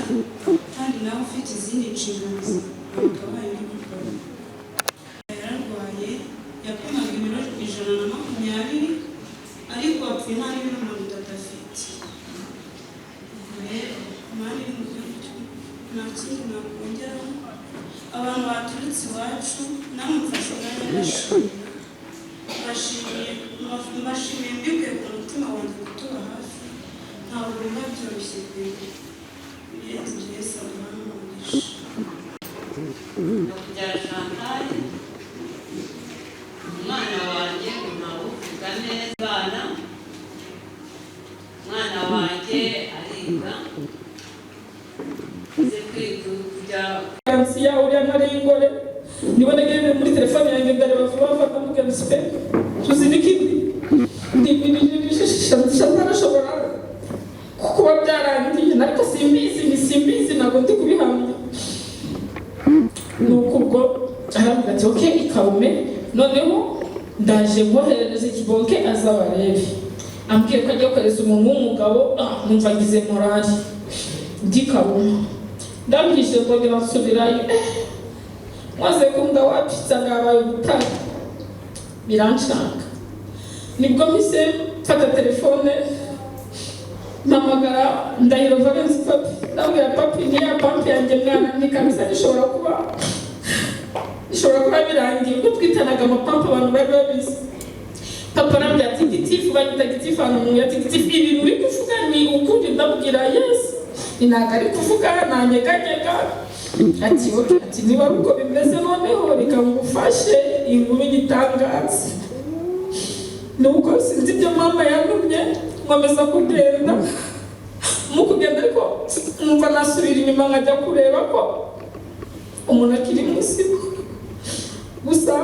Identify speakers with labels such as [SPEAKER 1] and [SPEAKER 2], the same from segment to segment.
[SPEAKER 1] Kandi nawe ufite izindi nshingano wakabaye uri gukora. Yararwaye, yapimaga ibiro 120, ariko apfuye nta n'ibiro 30 afite. Ubwo rero Imana iri mu gihugu nta kindi nakongeraho. Abantu baturutse iwacu, namwe mfashe umwanya ndashimira, mbashimiye, mbashimiye mbikuye ku mutima wanjye kutuba hafi. Ntabwo biba byoroshye pe. Ibirenze ibyo, Yesu aduhane umugisha.
[SPEAKER 2] Nyakubahwa Chantal, umwana wanjye ntawuvuga neza abana. Umwana wanjye ariga, aze kwiga kujya.
[SPEAKER 3] Kansiya uriya ntare y'ingore niba nagiye muri telefone yanjye, ndareba vuba vuba, ndamubwira nti: "Sipe tuzi n'ikindi, Chantal ashobora kuba byarangiye, ariko simbizi, ni simbizi, ntabwo ndi kubihamya." Nuko ubwo arambwira ati: "Ok, ikabume, noneho ndaje nkoherereza ikibonke azabarebe." Ambwiye ko agiye kohereza umuntu w'umugabo, numva ngize morale. Ndi Kabuma, ndangije ndongera nsubirayo. Maze kunda wapi, nsanga habaye ubutare, birancanga. Nibwo mpise mfata telefone, mpamagara Ndahiro Valence Papi, ndabwira: "Papi, ni ya pampe yanjye mwana, ni kabisa bishobora kuba birangiye." Ubwo twitanaga amapampe, abantu bari babizi. Papa arambwira ati: "Gitifu," banyita gitifu ahantu mu, ati: "Gitifu, ibintu uri kuvuga ni ukuri?" Ndabwira: "Yes." Ni ntabwo ari kuvuga, nanyeganyega. Ati: "Ok." Ati: "Niba ari uko bimeze, noneho reka ngufashe inkuru y'igitangaza." Nuko sinzi ibyo mama yantumye, nkomeza kugenda. Mu kugenda ariko numva nasubira inyuma nkajya kureba ko umuntu akiri muzima. Gusa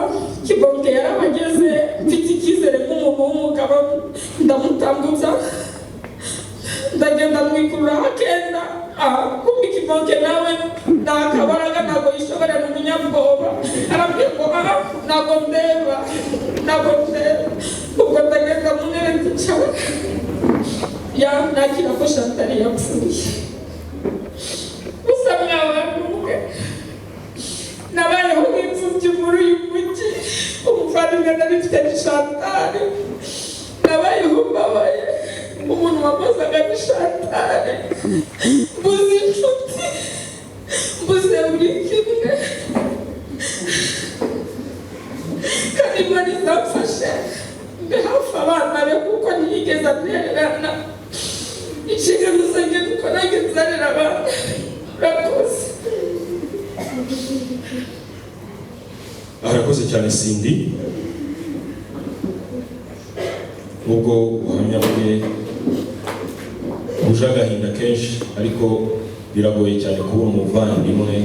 [SPEAKER 3] Kibonke yarahageze, mfite icyizere nk'umuntu w'umugabo, ndamutambutsa, ndagenda mwikururaho akenda. Kumva Kibonke nawe nta kabaraga, ntabwo yishobora, ni umunyabwoba. Arambwira ngo: "Aha ntabwo ndeba, ntabwo ndeba." Ubwo ndagenda mu ntebe, ndicara, ya nakira ko Chantal yapfuye. Gusa mwabantu mwe, nabayeho nk'imfubyi muri uyu mujyi. Umuvandimwe nari mfite ni Chantal. Nabayeho mbabaye, umuntu wakozaga ni Chantal. Mbuze inshuti, mbuze buri kimwe, kandi Imana izamfashe mbe hafi abana be, kuko ntiyigeze antererana. Inshingano zanjye nuko nanjye nzarera abana. Urakoze.
[SPEAKER 4] Arakoze cyane Cindy. Nubwo ubuhamya bwe buje agahinda kenshi, ariko biragoye cyane kubona umuvandimwe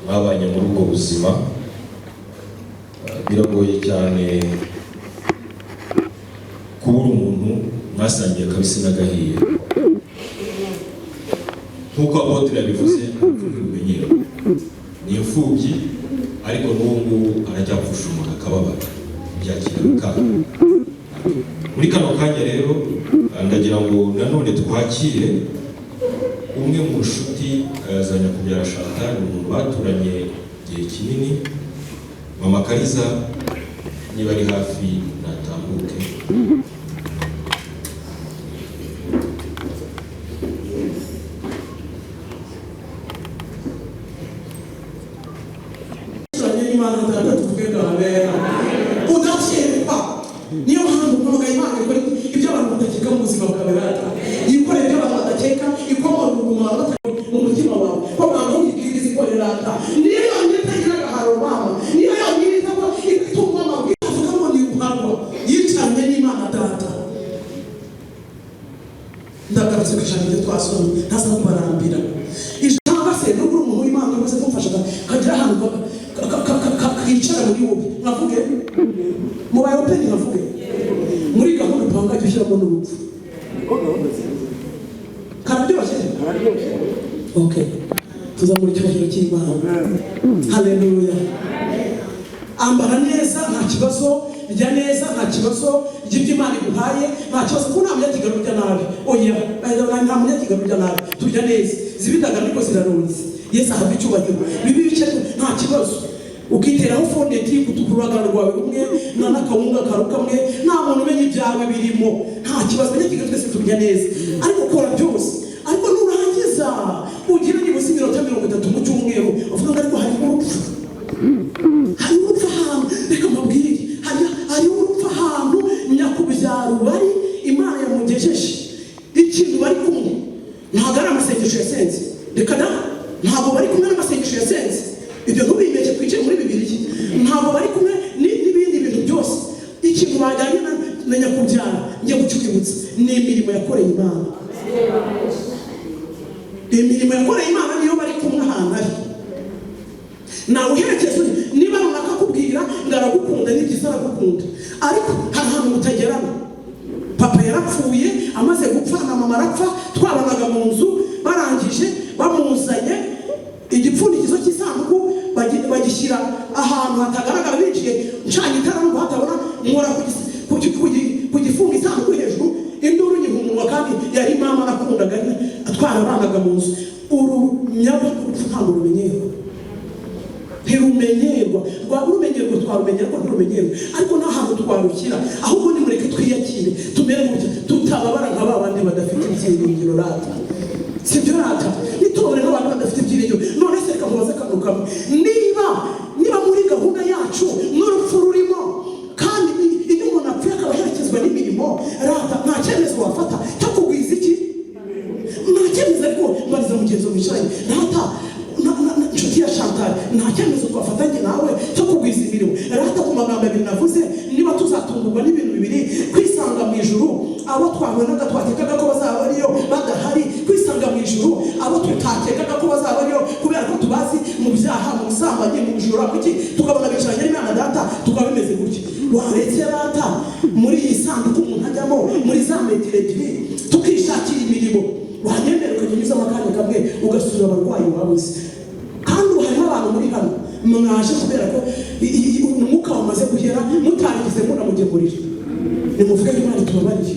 [SPEAKER 4] mwabanye muri ubwo buzima. Biragoye cyane kubura umuntu mwasangiye akabisi n'agahiye. Nk'uko apôtre yabivuze, urupfu ntirumenyerewe. Ni imfubyi, ariko n'ubu ngubu aracyapfusha umuntu akababara, byakira bikanga. Muri kano kanya rero, ndagira ngo nanone twakire umwe mu nshuti za nyakubahwa Chantal, ni umuntu baturanye igihe kinini. Mama Kariza, niba ari hafi natambuke.
[SPEAKER 5] N'Imana Data, tuvuge ngo amen. Udakerekwa, niyo mpamvu mpamagaye Imana ikora ibyo abantu badakeka mu buzima bwawe. Rata yikorera ibyo abantu badakeka, ikomora uruguma abantu batari mu mutima wawe ko abantu ubwiriza ikorera. Rata niyo yonyine itagira agaharo mama, niyo yonyine itagwa itungwa amabwiriza. Avuga ngo ni ruharwa yicaranye n'Imana Data. Ndagarutse ku ijambo ryo twasomye, ntaza kubarambira. Ijambo se nubwo uri umuntu w'Imana umaze kumufasha kagira ahantu kicara muri wowe, nkavuge mubaye open, nkavuge muri gahunda upanga jya ushyiramo n'urupfu. Kararyoshye. Okay, tuzamura icyubahiro cy'Imana. Haleluya. Ambara neza, nta kibazo. Rya neza, nta kibazo. Rya ibyo Imana iguhaye, nta kibazo, kuko nta munyakigali urya nabi. Oya, nta munyakigali urya nabi. Turya neza. Zibe indagara ariko zirarunze. Yesu ahabwa icyubahiro. Bibe ibice, nta kibazo. Ukiteraho fondeti kutukuragana rwawe rumwe na n'akawunga karukamwe, nta muntu umenya ibyawe birimo, nta kibazo. Abanyakigali twese turya neza, ariko ukora byose. Ariko nurangiza ugira nibuze iminota 30 mu cyumweru uvuga ngo ariko hariho urupfu, hariho urupfu ahantu. Reka mbabwire, hariho urupfu ahantu nyakubyaro bari. Imana yamugejeje ikintu bari kumwe, ntabwo ari amasengesho yasenze. Reka da, ntabwo bari kumwe n'amasengesho yasenze. Ibyo ntubibeshye, twicare muri Bibiliya. Ntabwo bari kumwe n'ibindi bintu byose. Ikintu bajyanye na nyakubyara, njye kucyibutsa, ni imirimo yakoreye Imana. Imirimo yakoreye Imana niyo bari kumwe ahantu ari. Nawe uherekeza undi, niba runaka akubwira ngo aragukunda, ni byiza, aragukunda, ariko hari ahantu mutagerana. Papa yarapfuye, amaze gupfa na mama arapfa, twabanaga mu nzu. Barangije bamuzanye, igipfundikizo cy'isanduku bagishyira ahantu hatagaragara. Binjiye ncanye itara numva hatabona, nkora ku gifunga isanduku hejuru, induru nyiha umunwa, kandi yari mama nakundaga, twarabanaga mu nzu. Urupfu ntabwo rumenyerwa, ntirumenyerwa. Rwaba urumenyerwa twarumenya, ariko ntirumenyerwa. Ariko nta hantu twarukira. Ahubwo nimureke twiyakire, tumere gutya, tutababara nka ba bandi badafite ibyiringiro. Rata, sibyo rata? Nitubabare nk'abantu badafite ibyiringiro. None se reka nkubaze akantu kamwe: niba muri gahunda yacu n'urupfu rurimo, kandi iyo umuntu apfuye akaba aherekezwa n'imirimo, rata nta cyemezo wafata cyo kugwiza iki? Nta cyemezo. Ariko mbariza mugenzi wicaranye, rata, inshuti ya Chantal, nta cyemezo twafatanye nawe cyo kugwiza imirimo? Rata, ku magambo abiri navuze, niba tuzatungurwa n'ibintu bibiri: kwisanga mu ijuru abo twabonaga twakekaga ko bazaba bariyo badahari, kwisanga mu ijuru abo tutakekaga ko bazaba bariyo kubera ko tubazi mu byaha, mu busambanyi, mu bujura, kuki tukabona bicaranye n'Imana Data, tukaba bimeze gutya. Waretse rata muri iyi sanduku umuntu ajyamo muri za metero 2, tukishakira imirimo. Wanyemera ukajya unyuzamo akanya kamwe ugasura abarwayi wabuze? Kandi ubu harimo abantu muri hano mwaje kubera ko umwuka wamaze guhera, mutarigeze munamugemurira. Nimuvuge ko Imana itubabariye.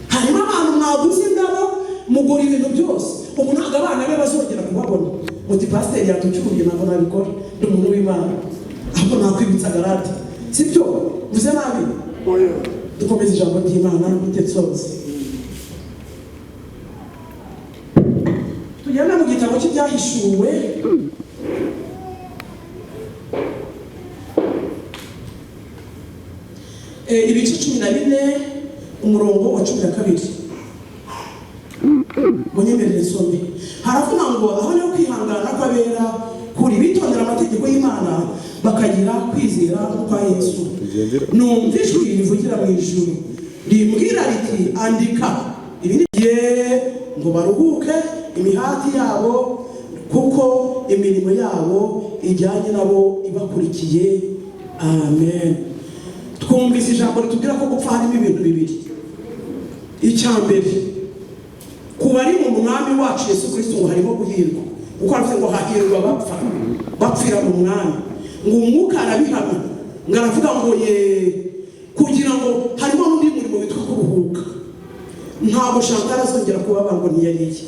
[SPEAKER 5] Harimo abantu mwaguze indabo, mugura ibintu byose, ubu ntabwo abana be bazongera kubabona. Muti pasiteri yaducyuriye. Ntabwo nabikora, ndi umuntu w'Imana. Ahubwo nakwibutsa garate, sibyo? Mvuze nabi? Dukomeze ijambo ry'Imana mpite nsoza. Tugenda mu gitabo cy'Ibyahishuwe, ibice 14, umurongo wa 12. Munyemerere nsome. Haravuga ngo: "Aho niho kwihangana kw'abera kuri, bitondera amategeko y'Imana, bakagira kwizera kwa Yesu. Numva ijwi rivugira mu ijuru rimbwira riti: 'Andika ibi ni ye ngo baruhuke imihati yabo, kuko imirimo yabo ijyanye nabo ibakurikiye.'" Amen. Twumvise ijambo ritubwira ko gupfa harimo ibintu bibiri. Icya mbere, ku bari mu Mwami wacu Yesu Kirisito, ngo harimo guhirwa, kuko aravuze ngo hahirwa bapfa bapfira mu Mwami. Ngo umwuka arabihamya, ngo aravuga ngo ye, kugira ngo harimo n'undi murimo witwa kuruhuka. Ntabwo Chantal azongera kubabara ngo ntiyariye,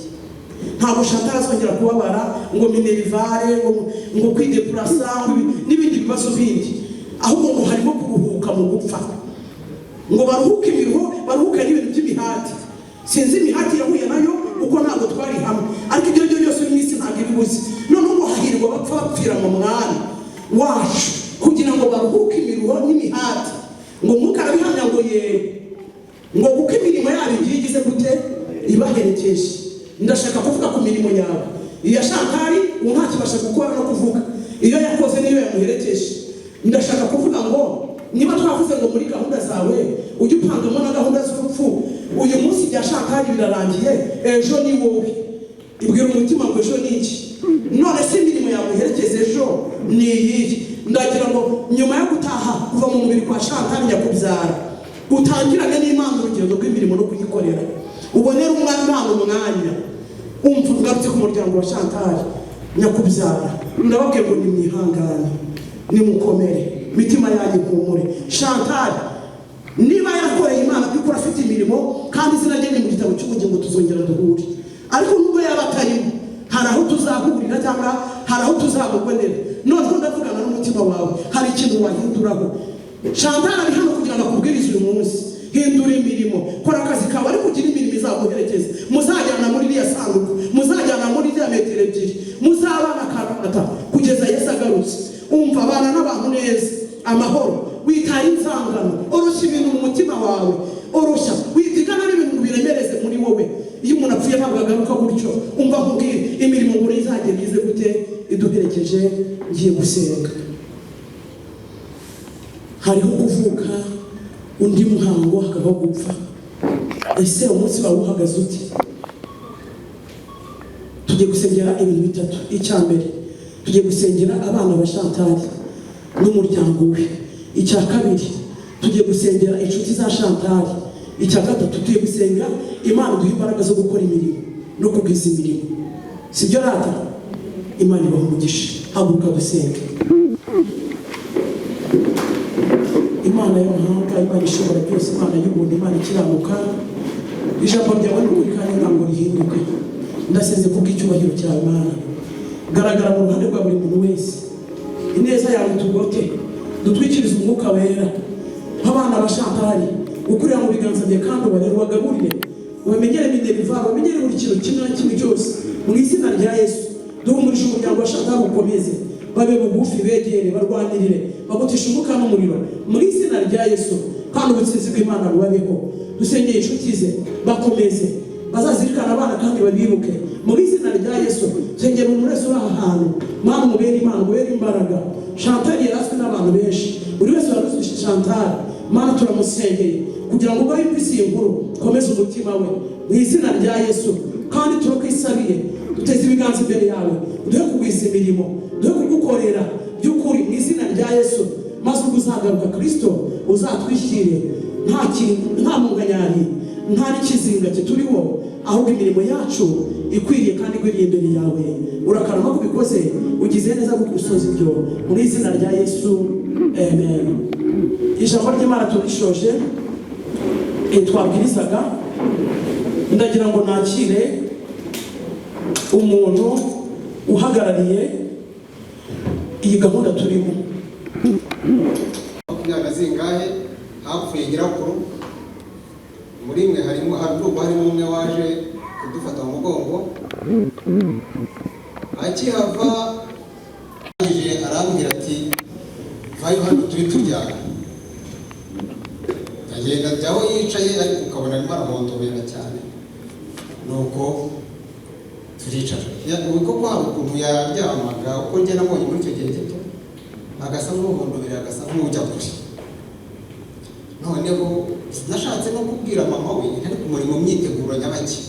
[SPEAKER 5] ntabwo Chantal azongera kubabara ngo minerval, ngo kwidepurasa, ngo n'ibindi bibazo bindi. Ahubwo ngo harimo kuruhuka mu gupfa, ngo baruhuke imiruho, baruhuke n'ibintu by'imihati. Sinzi imihati yahuye nayo kuko ntabwo twari hamwe, ariko ibyo aribyo byose mu isi ntabwo ibibuze. Noneho ngo hahirwa bapfa bapfira mu Mwami wacu, kugira ngo baruhuke imiruho n'imihati. Ngo umwuka arabihamya ngo ye, ngo kuko imirimo yabo igiye igize gute? Ibaherekeje. Ndashaka kuvuga ku mirimo yawe. Iya Chantal ubu ntakibasha gukora no kuvuga, iyo yakoze niyo yamuherekeje. Ndashaka kuvuga ngo niba twavuze ngo muri gahunda zawe ujye upangamo na gahunda z'urupfu, uyu munsi bya Chantal birarangiye, ejo ni wowe. Ibwira umutima ngo ejo ni iki? None se imirimo yawe iherekeza ejo ni iyihe? Ndagira ngo nyuma yo gutaha kuva mu mubiri kwa Chantal nyakubyara, utangirane n'Imana urugendo rw'imirimo no kuyikorera, ubonere umwana umwanya. Umva, ngarutse ku muryango wa Chantal nyakubyara, ndababwiye ngo nimwihangane, nimukomere, imitima yanyu ihumure. Chantal niba yarakoreye Imana by'ukuri, afite imirimo, kandi izina rye ni mu gitabo cy'ubugingo, tuzongera Chantal ari hano kugira ngo akubwirize uyu munsi: hindura imirimo, kora akazi kawe, ariko ugire imirimo izaguherekeza. Muzajyana muri iriya sanduku, muzajyana muri iriya metero 2, muzabana akaramata kugeza Yesu agarutse. Umva, abana n'abantu neza, amahoro, witara inzangano, oroshya ibintu mu mutima wawe, oroshya, witigana n'ibintu ngo biremereze muri wowe. Iyo umuntu apfuye ntabwo agaruka gutyo. Umva nkubwire, imirimo ngo izagenda ize gute iduherekeje. Ngiye gusenga. Hariho kuvuka, undi muhango hakabaho gupfa. Ese umunsi wawe uhagaze ute? Tugiye gusengera ibintu bitatu. Icya mbere, tugiye gusengera abana ba Chantal n'umuryango we. Icya kabiri, tugiye gusengera inshuti za Chantal. Icya gatatu, tugiye gusenga Imana duha imbaraga zo gukora imirimo no kugwiza imirimo. Sibyo rata? Imana ibaha umugisha. Haguruka dusenge. Imana y'amahanga, Imana ishobora byose, Imana y'ubuntu, Imana ikiranuka, ijambo ryawe ni ukuri kandi ntabwo rihinduka. Ndasenze kubw'icyubahiro cyawe, Mana. Garagara mu ruhande rwa buri muntu wese, ineza yawe tugote, dutwikirize umwuka wera. Nk'abana ba Chantal ukurira mu biganza bye, kandi ubarere, ubagaburire, ubamenyere minerval, ubamenyere buri kintu kimwe na kimwe cyose, mu izina rya Yesu. Duhumurije umuryango wa Chantal, ukomeze babe bugufi, begere, barwanirire, bagutisha umwuka n'umuriro mu izina rya Yesu, kandi ubutsinzi bw'Imana bubabeho. Dusengeye inshuti ze, bakomeze bazazirikana abana kandi babibuke mu izina rya Yesu. Sengera umuntu wese uri aha hantu, Mana, umubere Imana, umubere imbaraga. Chantal yari azwi n'abantu benshi, buri wese wari uzi Chantal. Mana, turamusengeye kugira ngo ubwo yumvise iyi nkuru, komeze umutima we mu izina rya Yesu. Kandi turakwisabiye, duteze ibiganza imbere yawe, uduhe kugwiza imirimo, duhe kugukorera by'ukuri mu izina rya Yesu. Maze ubwo uzagaruka, Kirisito, uzatwishyire nta kintu, nta munganyari, nta n'ikizinga kituriho, ahubwo imirimo yacu ikwiriye kandi igwiriye imbere yawe. Urakarama ko ubikoze, ugize neza gusoza ibyo mu izina rya Yesu, amen. Ijambo ry'Imana turishoje. Twabwirizaga. Ndagira ngo nakire umuntu uhagarariye iyi gahunda turimo.
[SPEAKER 6] 20 na zingahe hapfuye nyirakuru. Muri mwe harimo, hari ubwo harimo umwe waje kudufata mu mugongo. Akihava arangije arambwira ati: "Vayo hano turi turyana." Ndagenda njya aho yicaye, ariko ukabona arimo arahondobera cyane. Nuko turicara. Koko hari ukuntu yaryamaga, uko njye nabonye muri icyo gihe gito, agasa nk'uhondobera, agasa nk'ujya kure. Noneho nashatse no kubwira mama we, ariko muri mu myiteguro nyabaki,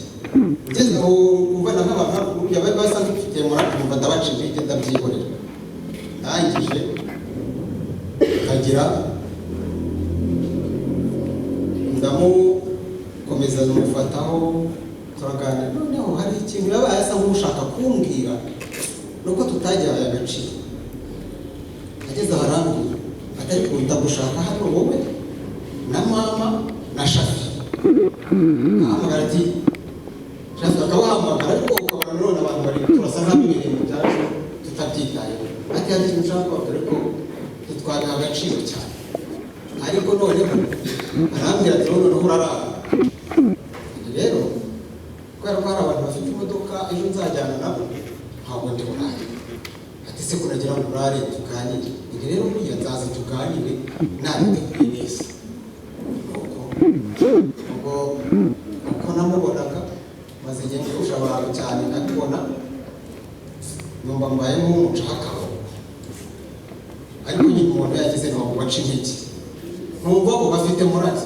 [SPEAKER 6] ngeze aho kumva nk'abantu bari basa nk'ifitiye murakumva, ndabaca intege, ndabyihorera. Ndangije nkagira ndamukomeza, mufataho, turaganira. Noneho hari ikintu yabaye asa nk'ushaka kumbwira, nuko tutagihaye agaciro. Ageze aho arambwira atari ndagushaka hano, wowe na mama na Shafi. Ahamagara ati Shafi, akabahamagara, ariko ukabona none abantu bari turasa nk'abibereye mu byacu tutabyitayeho. Ati: "Hari ikintu ushaka kubabwira," ariko ntitwabiha agaciro cyane. Ariko noneho arambwira ati: "Noneho urarara rero, kubera ko hari abantu bafite imodoka ejo nzajyana nabo, ntabwo ndi burare." Ati: "Se kunagira ngo urare tuganire?" Ibi rero buriya nzaza tuganire nabiteguye neza. Nuko ubwo uko namubonaga, maze igihe mfusha abantu cyane, nkabibona, numva mbaye nk'umucakaba. Ariko nyine umuntu yagize ntabwo baca intege, ntumva ngo bafite morale,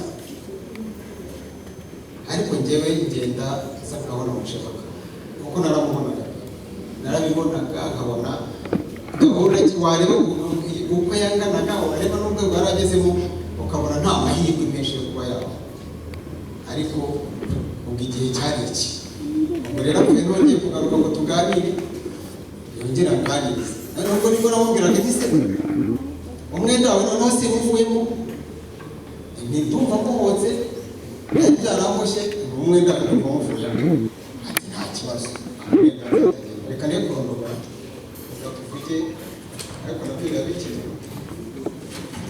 [SPEAKER 6] ariko njyewe ngenda nsa nkaho namushakaga, kuko naramubonaga, narabibonaga, nkabona gahunda. Wareba uko yanganaga, wareba n'urwego yari agezemo, ukabona nta mahirwe menshi yo kuba yaba. Ariko ubwo igihe cyari iki, ubwo rero apfuye, nongeye kugaruka ngo tuganire, yongere anganirize. Noneho ubwo nibwo namubwiraga nti: "Se umwenda wawe noneho sinuvuyemo, ndumva mbohotse, byari byaramboshye, umwenda ndumva muvuyemo." Ati: "Nta kibazo, umwenda nzagenda." Reka niyo kurondogora, reka tuvuge, ariko nabyo biba bikiri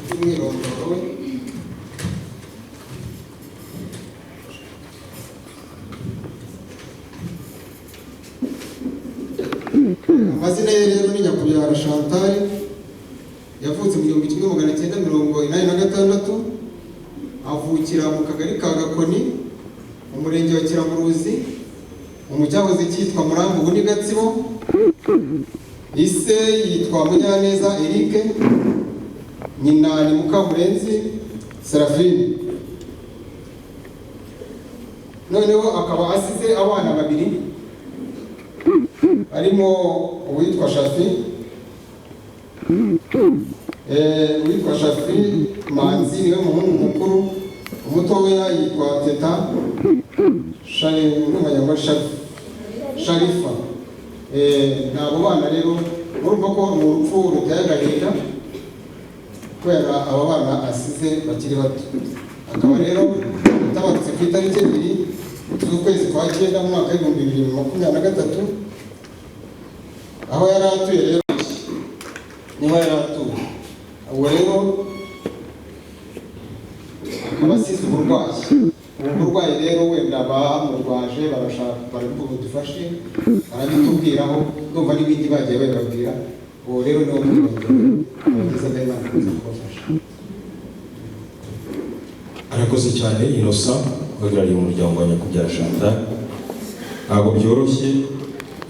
[SPEAKER 6] by'umwirondoro we. Amazina ye rero ni Nyakubyara Chantal, yavutse mu 1986, avukira mu kagari ka Gakoni, mu murenge wa Kiramuruzi, mu cyahoze cyitwa Murambi, ubu ni Gatsibo. Ise yitwa Munyaneza Eric, nyina ni Mukamurenzi Serafine. Noneho akaba asize abana babiri, harimo uwitwa Shafi, uwitwa Shafi Manzi niwe muhungu mukuru, umutoya yitwa Teta Sharifa. Ni abo bana rero. Urumva ko ni urupfu ruteye agahinda kubera aba bana asize bakiri bato. Akaba rero atabarutse ku itariki 2 z'ukwezi kwa 9 mu mwaka w'2023, aho yari atuye rero niho yari atuye. Ubwo rero akaba asize uburwayi. Ubu burwayi rero wenda bamurwaje barashaka baravuga ngo dufashe, barabitubwiraho, ndumva n'ibindi bagiye babibabwira. Uwo rero niwo mwirondoro abagezaga, Imana ikomeza kubafasha.
[SPEAKER 4] Arakoze cyane Innocent uhagarariye umuryango wa Nyakubyara Chantal. Ntabwo byoroshye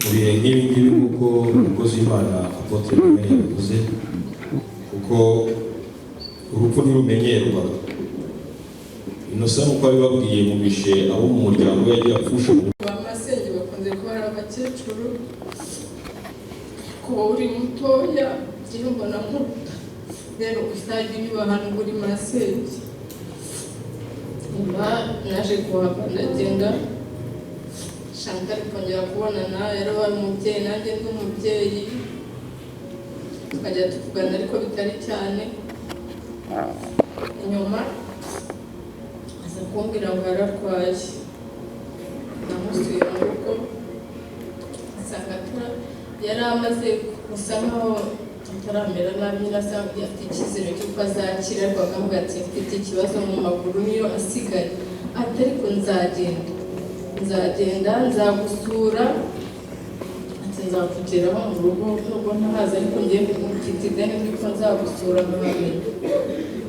[SPEAKER 4] mu bihe nk'ibi ngibi, nk'uko umukozi w'Imana Apôtre Kagame yabivuze, kuko urupfu ntirumenyerwa. Innocent nk'uko abibabwiye, mubishe abo mu muryango we yagiye apfusha.
[SPEAKER 3] Ba masenge bakunze kuba ari abakecuru, kuba uri mutoya njyewe mbona nkuruta, rero uzajya unyubaha nubwo uri masenge. Nyuma naje kuhava ndagenda, Chantal kongera kubonana, yarabaye umubyeyi nanjye ndi umubyeyi, tukajya tuvugana ariko bitari cyane. Nyuma aza kumbwira ngo yararwaye. Namusuye mu rugo nsanga yari amaze gusa nkaho ataramera nabi nyine, asa afite icyizere cy'uko azakira, ariko akavuga ati mfite ikibazo mu maguru niyo asigaye, ati ariko nzagenda, nzagenda nzagusura, ati nzakugeraho mu rugo nubwo ntahazi, ariko ngiye mfite ideni ry'uko nzagusura nkahamenya.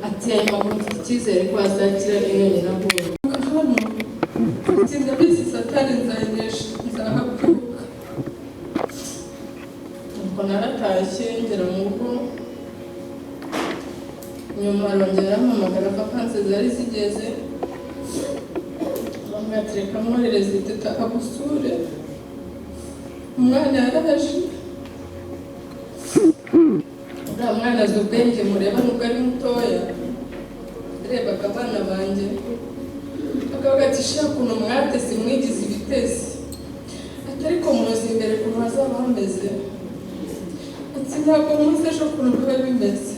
[SPEAKER 3] Ati ayo maguru mfite icyizere ko azakira, niyo nyina ahura.
[SPEAKER 7] Hano ati ndabizi Satani nzayinesha, nzahabyuka.
[SPEAKER 3] Ubwo naratashye ngera mu rugo, nyuma arongera arampamagara, vakansi zari zigeze, bamwe ati reka mwoherereze Teta agusure. Umwana yaraje, uriya mwana azi ubwenge, mureba nubwo ari mutoya, yarebaga abana banjye akavuga ati shaka ukuntu mwatese mwigize ibitesi, ati ariko muzi imbere ukuntu hazaba hameze, ati ntabwo muzi ejo ukuntu biba bimeze,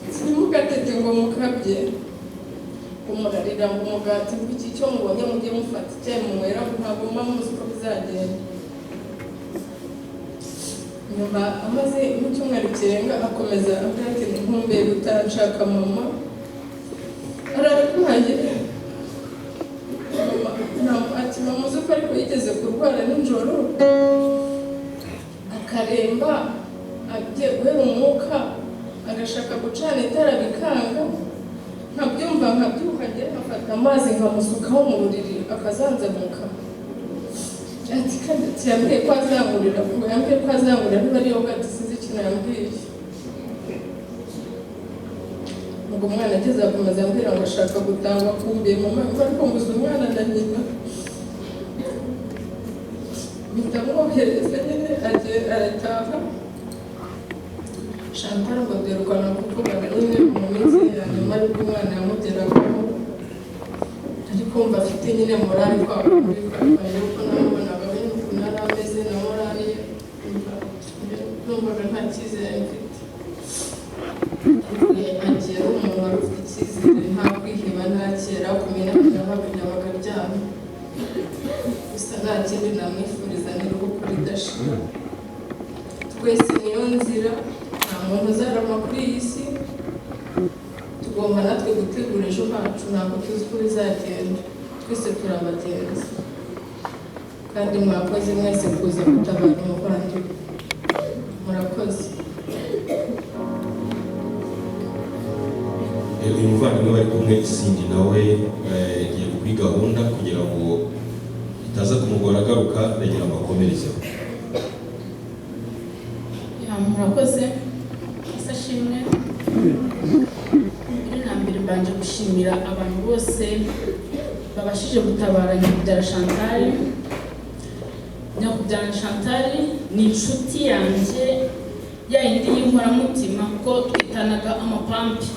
[SPEAKER 3] ati ntimugatete ngo mukabye, ngo murarira ngo umugati ngo iki, icyo mubonye mujye mufata icyayi munywera, ngo ntabwo muba muzi uko bizagenda. Nyuma amaze nk'icyumweru kirenga akomeza avuga ati nkumbuye gutaha, nshaka mama, ararwaye mama. Ati mama uzi ko ariko yigeze kurwara nijoro akaremba, agiye guhera umwuka agashaka gucana itara bikanga, nkabyumva nkabyuka njye nkafata amazi nkamusukaho mu buriri akazanzamuka. Ati kandi ati yambwiye ko azangurira, ngo yambwiye ko azangurira niba ariyo ati sinzi ikintu yambwiye. Ubwo umwana ageze akomeza ambwira ngo ashaka gutangwa, akumbuye mama, ngo ariko mbuze umwana na nyina. Mpita mwohereza nyine arataha. Chantal ngo duherukana kuvugana nyine mu minsi ya nyuma aribwo umwana yamugeragaho, ariko mba afite nyine morali kwa kundi yuko namubonaga nyine ukuntu yari ameze na morali ye, numvaga nta cyizere mfite. Agiye ari umuntu wari ufite icyizere, nta kwiheba, nta kera kumenya yabaga aryamye gusa. Nta kindi namwifuriza ni iruhuko ridashira. Twese niyo nzira, nta muntu uzarama kuri iyi si. Tugomba natwe gutegura ejo hacu, ntabwo tuzi uko bizagenda, twese turi abagenzi. Kandi mwakoze mwese kuza gutabara umuvandimwe, murakoze.
[SPEAKER 4] Uyu muvandimwe bari kumwe Cindy nawe yagiye kuri gahunda kugira ngo itaza kumugora agaruka, ndagira ngo akomerezeho.
[SPEAKER 3] Ya, murakoze. Ese ashimwe. Mbere na mbere mbanje gushimira abantu bose babashije gutabara Nyakubyara Chantal. Nyakubyara Chantal ni inshuti yanjye ya yindi y'inkoramutima, kuko twitanaga amapampi.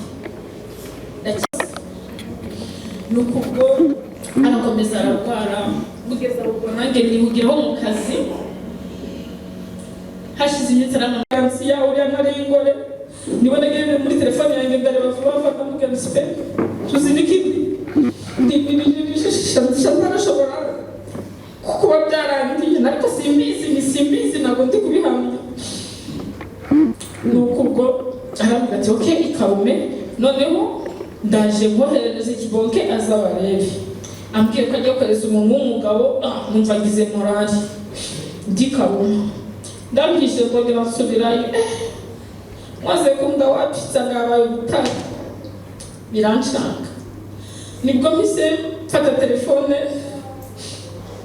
[SPEAKER 3] Nuko ubwo arakomeza ararwara, kugeza ubwo nanjye nihugiraho mu kazi. Hashize iminsi aramukansi ya uriya ntare y'ingore, niba nagiye muri telefone yanjye ndareba vuba vuba, ndamubwira nti pe tuzi n'ikindi, Chantal ashobora kuba byarangiye, ariko simbizi, ni simbizi, ntabwo ndi kubihamya. Nuko ubwo arambwira ati: "Ok, ikabume, noneho ndaje mwoherereza ikibonke azabarebe." Ambwiye ko agiye kohereza umuntu w'umugabo, numva ngize morale. Ndikabuma ndambwishije, ndongera nsubirayo. Maze kunda wapi, nsanga yabaye ubutare, birancanga. Nibwo mpise mfata telefone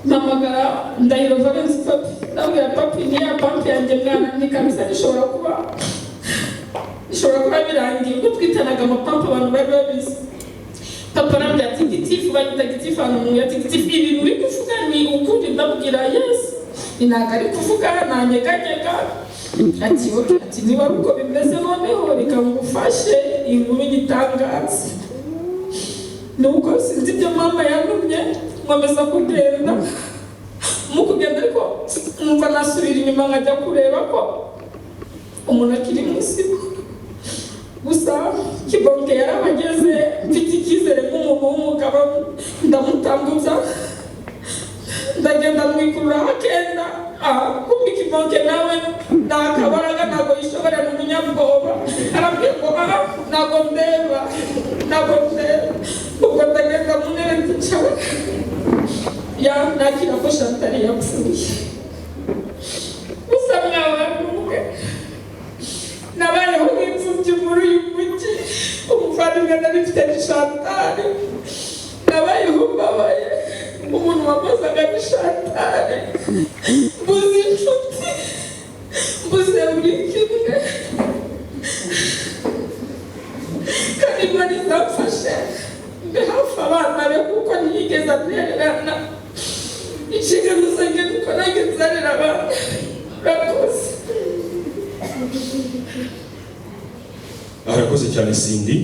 [SPEAKER 3] mpamagara Ndahiro Valence Papi, ndabwira: "Papi, ni ya pampi yanjye mwana, ni kabisa bishobora kuba birangiye, ubwo twitanaga amapampa abantu bari babizi." Papa arambwira ati: "Gitifu," banyita gitifu ahantu mu, ati: "Gitifu, ibintu uri kuvuga ni ukuri?" Ndabwira: "Yes." Ni ntabwo ari kuvuga, nanyeganyega. Ati: "Ok," ati: "Niba ari uko bimeze, noneho reka ngufashe inkuru nyitangaze." Nuko sinzi ibyo mama yantumye, nkomeza kugenda. Mu kugenda ariko numva nasubira inyuma nkajya kureba ko umuntu akiri muzima. Gusa Kibonke yarahageze, mfite icyizere nk'umuntu w'umugabo, ndamutambutsa, ndagenda mwikururaho akenda. Kumbi Kibonke nawe nta kabaraga, ntabwo yishobora, ni umunyabwoba. Arambwira ngo: "Aha ntabwo ndeba, ntabwo ndeba." Ubwo ndagenda mu ntebe ndicara, ya nakira ko Chantal yapfuye. Gusa mwabantu mwe, nabayeho nk'imfubyi muri uyu mujyi. Umuvandimwe nari mfite ni Chantal. Nabayeho mbabaye, umuntu wakozaga ni Chantal. Mbuze inshuti, mbuze buri kimwe, kandi Imana izamfashe mbe hafi abana be, kuko ntiyigeze antererana. Inshingano zanjye nuko nanjye nzarera abana. Urakoze.
[SPEAKER 4] Arakoze cyane Cindy.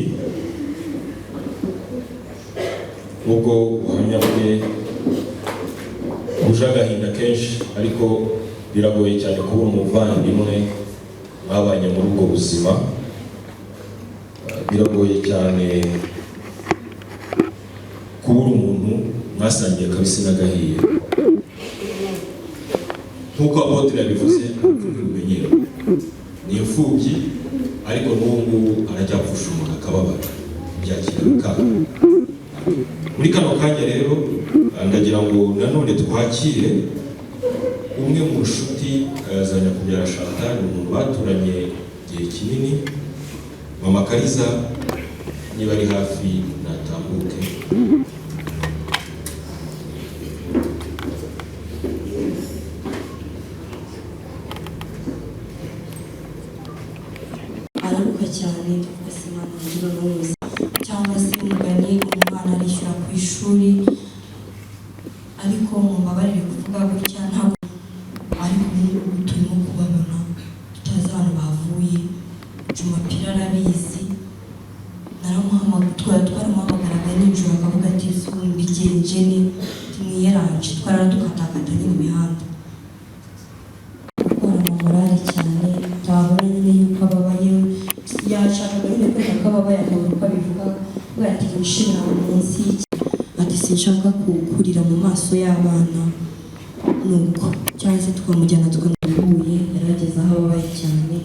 [SPEAKER 4] Ubwo ubuhamya bwe buje agahinda kenshi, ariko biragoye cyane kubona umuvandimwe mwabanye muri ubwo buzima. Biragoye cyane kubura umuntu mwasangiye akabisi n'agahiye. Nk'uko apôtre yabivuze, imfubyi rumenyero ni imfubyi, ariko n'ubu ngubu aracyapfusha umuntu akababara, byakira bikanga. Muri kano kanya rero ndagira ngo nanone twakire umwe mu nshuti za Nyakubyara Chantal, ni umuntu baturanye igihe kinini. Mama Kariza, niba ari hafi natambuke.
[SPEAKER 8] Araruka cyane, tuvuga se Imana urugero n'ubuzima, cyangwa se umugani umwana arishyura ku ishuri. Ariko mumbabarire kuvuga gutya, ntabwo, ariko ubu ngubu turimo kubabona tutazi ahantu bavuye. Jumapiri arabizi, naramuhamagara, twaramuhamagaraga nijoro akavuga ati: "Mbigenje ni mwiyeranje." Twarara tukatakata nyine imihanda, gukorana morale cyane, twabona nyine yuko ababaye, yashakaga nyine kwereka ko ababaye, akabura uko abivuga. We ati: "Wishimira munsi y'iki," ati: "Sinshaka kurira mu maso y'abana." Nuko cyangwa se tukamujyana tukamuhuye, yarageze aho ababaye cyane,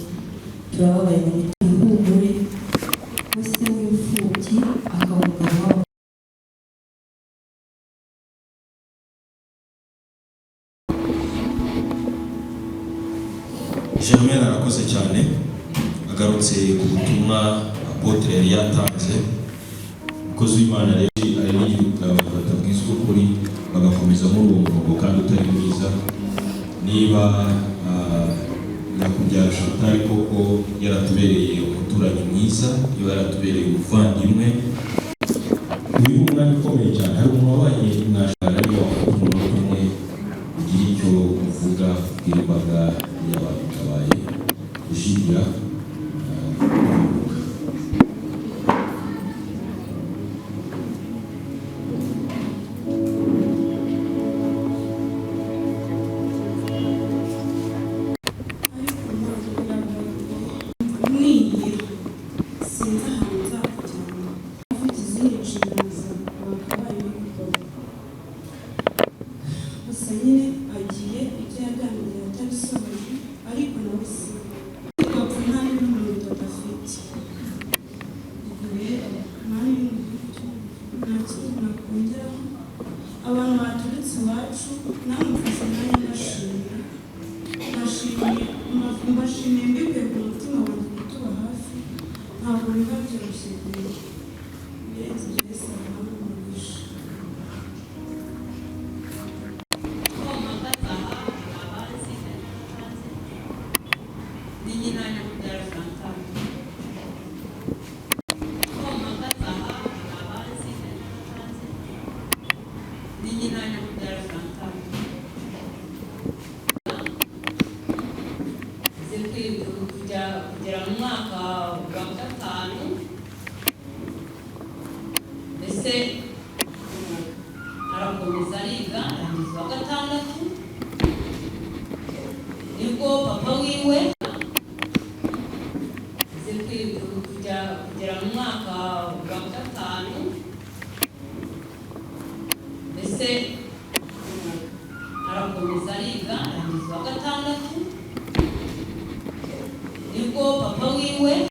[SPEAKER 8] turababaye mu mitima. Ihumure we se w'imfubyi akaba umugabo w'abana.
[SPEAKER 4] Germaine arakoze cyane, agarutse ku butumwa apôtre yari yatanze. Umukozi w'Imana rero ari n'igihe abantu batabwizwa ukuri bagakomeza muri uwo murongo kandi utari mwiza. Niba nyakubyaha Chantal koko yaratubereye umuturanyi mwiza, niba yaratubereye umuvandimwe, uyu ni umwanya ukomeye cyane. Hari umuntu wabaye mwashaka niba wafata umunota umwe ugira icyo uvuga, ubwira imbaga y'ababitabaye gushyingira.
[SPEAKER 1] Ariko ntabwo biragoye, nigira sinzi ahantu nzakujyana. Ufite izindi nshingano wakabaye uri gukora. Gusa nyine agiye ibyo yaganiriye atabisohoje, ariko nawe si ariko apfa nta n'ibiro 30 afite. Ubwo rero mwari uri mu gihugu cy'u nta kindi nakongeraho. Abantu baturutse iwacu namwe mfashe umwanya mbashimira, mbashimiye, mbashimiye mbikuye ku mutima wanjye kutuba hafi. Ntabwo biba byoroshye rero. Ibirenze ibyo, Yesu abahe umugisha.
[SPEAKER 2] Ni nyina nyakubyara Chantal. Ko mpagaze aha hari abanzi hari n'abatanzi. Ni nyina nyakubyara Chantal. Nzi kujya kugera mu mwaka wa gatanu, mbese arakomeza ariga, arangiza uwa gatandatu, nibwo papa wiwe nzi kujya kugera mu mwaka wa gatanu, mbese arakomeza ariga, arangiza uwa gatandatu, nibwo papa wiwe.